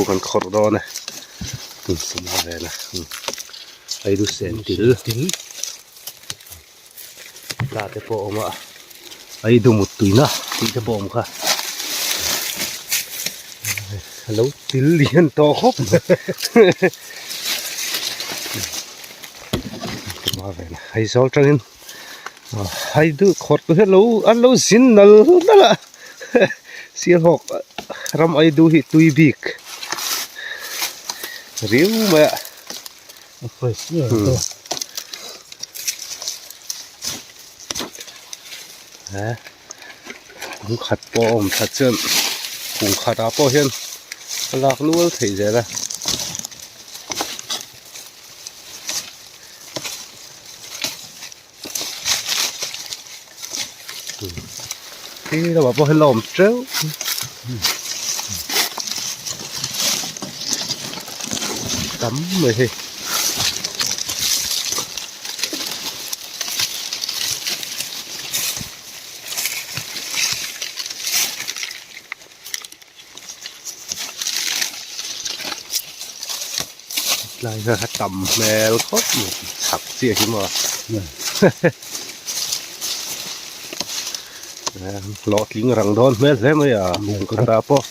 kan khawrh dawn e sawma vela aidu sen til tla te pawh a awm a aidu mut tuina tih te pawh a awm kha a lo til lian tawh khawp mai sawma vela Aizawl tangin aidu khawrh tu hian lo an lo zin nal nal a. Sialhawk ram aidu hi tui bik riu mai a he kung khat pawh a awm that chuan kung khatah pawh hian a lak nual theih zel a. Khi lamah pawh hian la awm teuh tam mai hei tlai kha a tam hmel khawp mai chhak chiah hi maw hlawhtling rang dawn hmel hle mai a hung khatah pawh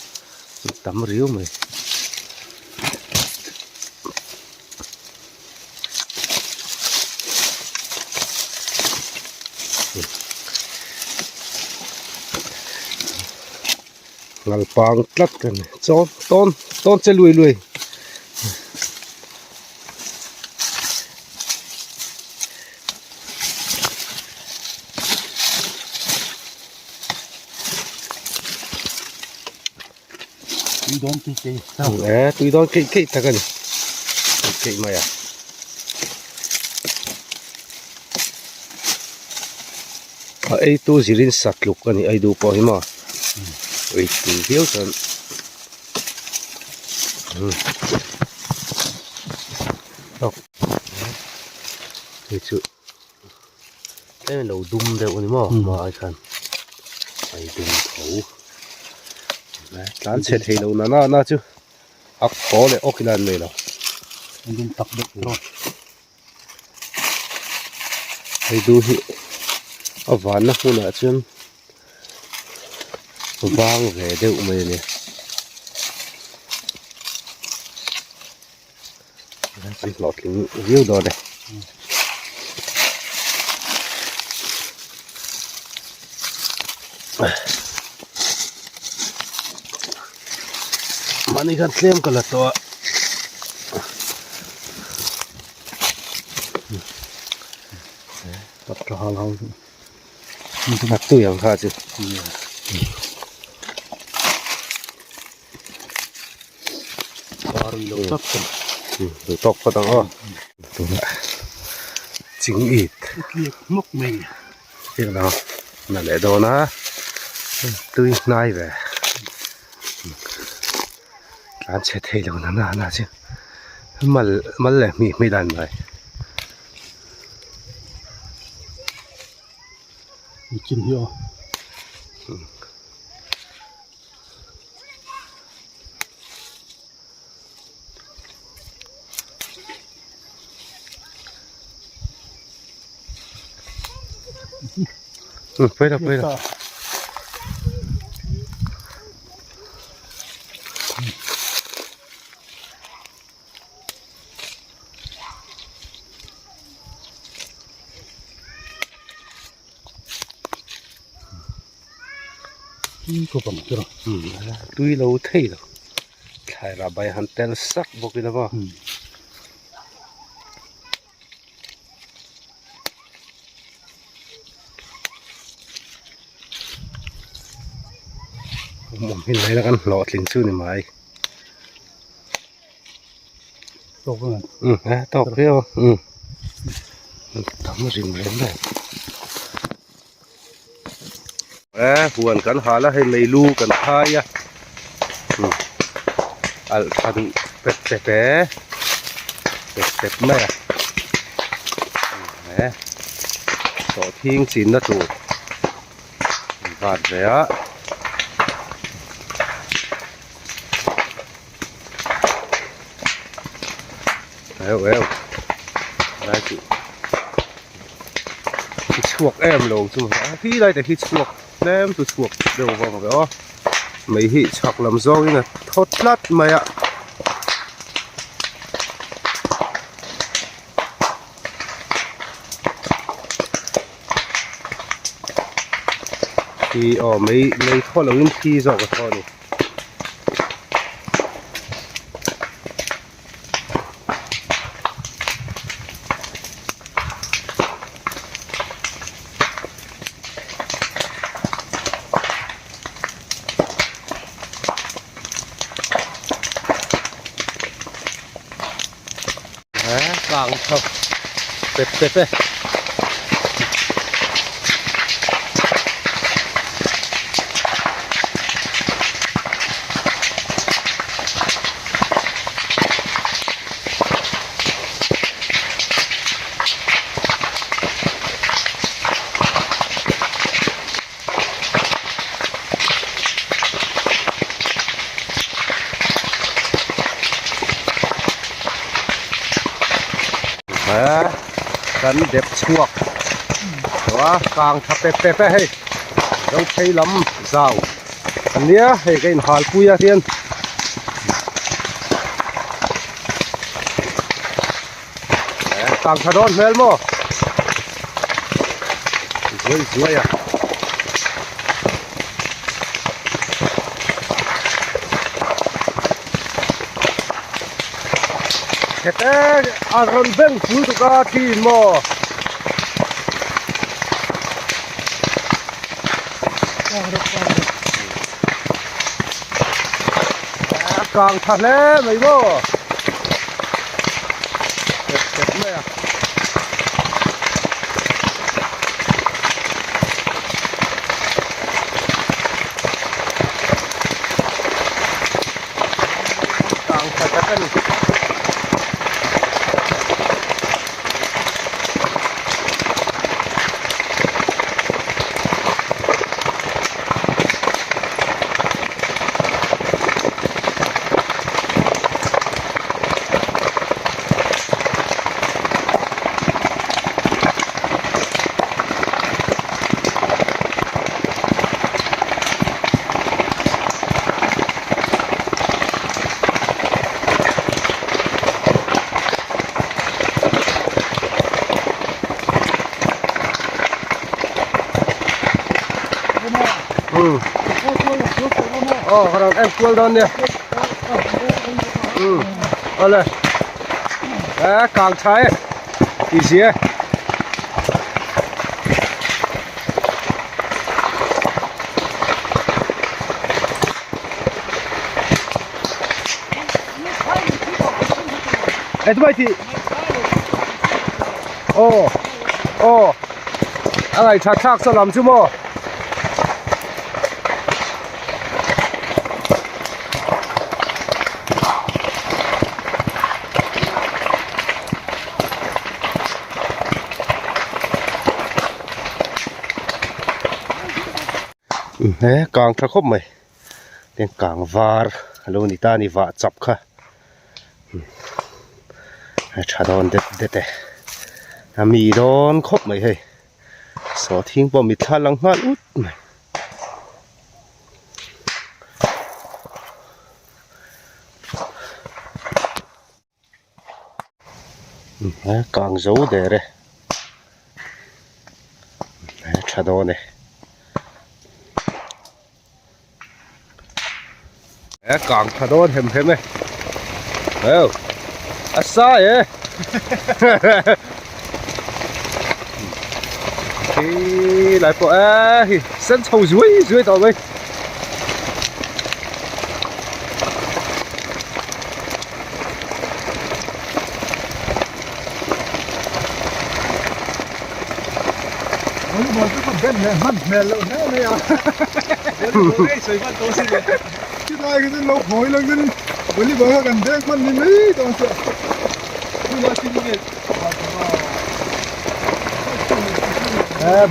tam riau mai. Ngalpang tlat ka ni chawn tawn tawn che lui lui. Tui dawn keih keih e tui dawn keih keih tak a ni keih keih mai a. A eitu zirin sa tluk a ni ei duh pawh hi maw ei tui viau chuan hei chu tlem in lo dum deuh a ni maw hma ai khan a ei dum tho tlan chhe thei lo na na na chu a khaw leh awk ila an nei lo. Hei du hi a vanna hmunah chuan vang ve deuh mai a ni kan hlawhtling viau dawn e. Mahni khan tlem ka la tawh a. A tui ang kha chu. Duh tawk phawt ang aw. Tunah ching it. Na leh dawn a tui hnai ve. Tlan chhe thei lo na na chu mal mal leh hmih hmih dan mai. Chin hi aw. Pui lo pui lo. Tui lo thei lo thlai rah bai han tel sak bawk ila maw. Awm hi lai la kan hlawhtling chu ni mai. Tawk a Um e tawk viau a um tam rim rem rem. E huan kan hal a hei meilu kan khai a um alh tha duh pet pet e pet pet mai a e sawhthing chinna tur an vat ve a. Eu eu lai chu khi chhuak em lo chu khi lai te khi chhuak tlem chu chhuak deuh vang ve aw mei hi chhak lam zawng in a thaw tlat mai a. Khi aw mei mei thaw lo in khi zawk a thaw a ni. Kang tho pep pep e. Kan dep chhuak tawh a kang tha pep pep e hei zo phei lam zau a nia hei ka inhal pui a hian Kang tha dawn hmel maw? Zuai zuai a. Khete a rawn beng pui tuk a thin maw? Kang tha hle mai maw? Tep tep mai a. Kang tha tak a ni. Aw ka rawn en kual dawn nia umm awle eh kang tha e tih zia e. Ê tụi bay thì Ồ Ồ A ngai tha thlak saw lam chu maw He kang tha khawp mai Tiang kang var a lo ni ta a ni vah chap kha a tha dawn det det e a mi dawn khawp mai hei sawhthing pawh mitthla lang nghal ut mai. Kang zo der e a tha dawn e a kang tha dawn hem hem e eo a sa e khi lai pawh e hi sen chho zuai zuai tawh mai.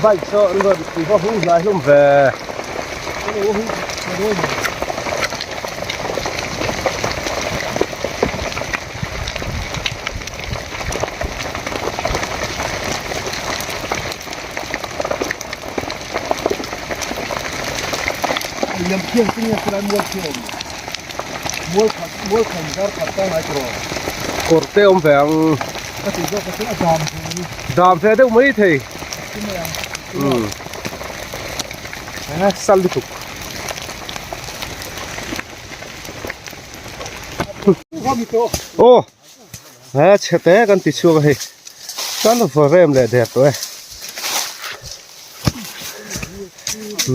Bike saw an rawn ti va hung hlai hlawm ve. Liam khian chu nge khilai mual khi awm mual khat mual khan zar khat ta ngai tawh kawr te awm ve ang ka ti zawk a chu a dam ve a ni dam ve deuh mai thei chu mai ang umm a sal lutuk aw he chhe te kan ti chhuak a hei kan va rem leh der tawh e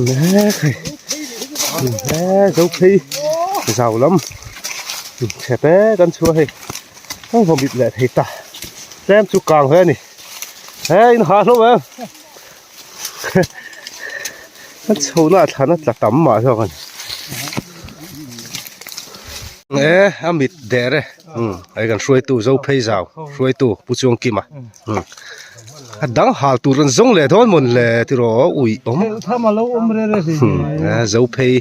mek hei he zo phei zau lam chhe te kan chhuah hei kan va mit leh thei ta tlem chu kang ve a ni he in ha hlawm em a chhohna a thlan a tla tam mah zawk a ni e a mit der e umm hei kan hruaitu zo phei zau hruaitu pu chuang kima umm a dang hal tur an zawng leh dawn mawn le tiraw ui awm umm zo phei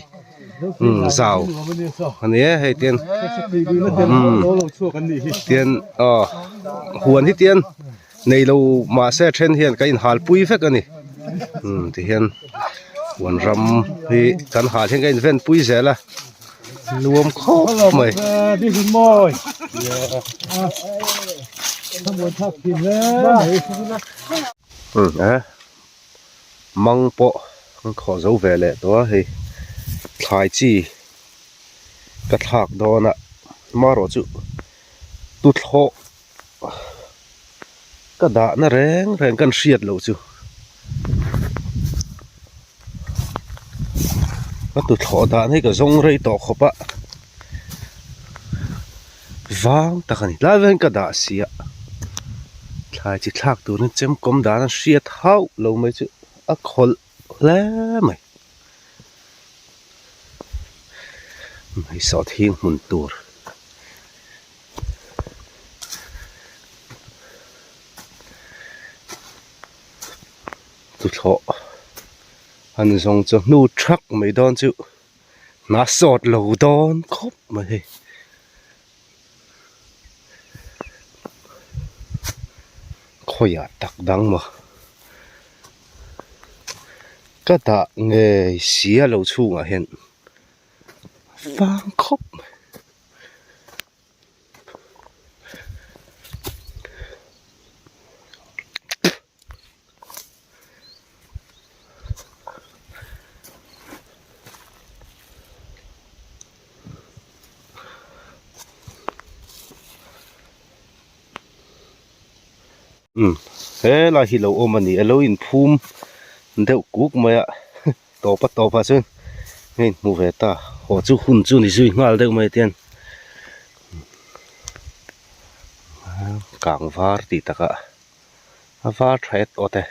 umm zau a ni e hei tian umm tian aw huan hi tian. Nei lo mahse a then hian ka inhal pui vek a ni umm ti hian huan ram hi kan hal hian ka inven pui zel a nuam khawp mai. Umm e mang pawh an khawh zo ve leh tawh a hei thlai chi ka thlak dawn a marawh chu tuthlawh. Ka dahna reng reng kan hriat loh chu ka tuthlawh dan hi ka zawng rei tawh khawp a vang tak a ni tlai vekin ka dah si a thlai chi thlak turin chemkawm dan a hriat hauh lo mai chu a khawlh hle mai hei sawhthing hmun tur. Tuthlawh han zawng chu hnu thak mai dawn chu hna sawt lo dawn khawp mai hei. Khawiah tak dang maw ka dah ngei sia lo chhungah hian vang khawp mai. Umm helai hi lo awm a ni a lo inphum deuh kuk mai a. Tawp a tawp ah chuan hei hmu ve ta haw chu hun chu ni zui nghal deuh mai tian kang var tih takah a var tha et awt e.